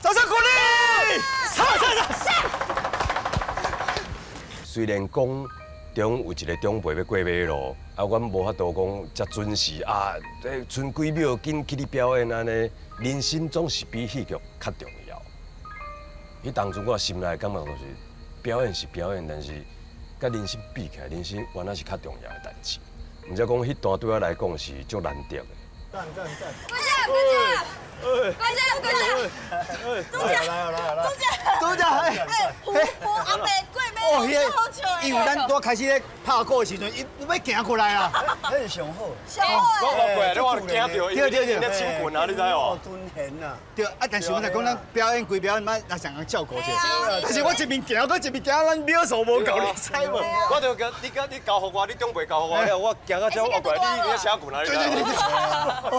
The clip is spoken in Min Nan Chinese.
掌聲鼓勵！上上上！雖然講中有一個長輩欲過馬路，啊，阮無法度講遮準時啊，這賰幾秒緊起去表演按呢，人生總是比戲劇較重要。彼當陣我心內感覺就是表演是表演，但是佮人生比起來，人生原來是較重要的代誌。毋知講彼段對我來講是足難得的。讚讚讚！關家，關家，關家，關家，拄才，拄才，拄才，哎，胡胡阿伯過馬路，好笑的。因為咱拄開始咧拍鼓的時陣，伊欲行過來啊，彼是上好。上好我過來，你我驚著，對對對，咧親棍啊，你知無？尊賢啊！對啊，但是阮來講，咱表演歸表演，咱來上人照顧者。但是我一面行，閣一面行，咱秒數無夠，你知無？我就講你，你交予我，你長輩交予我了，我行到這，我過來，你你請棍啊！對對對對。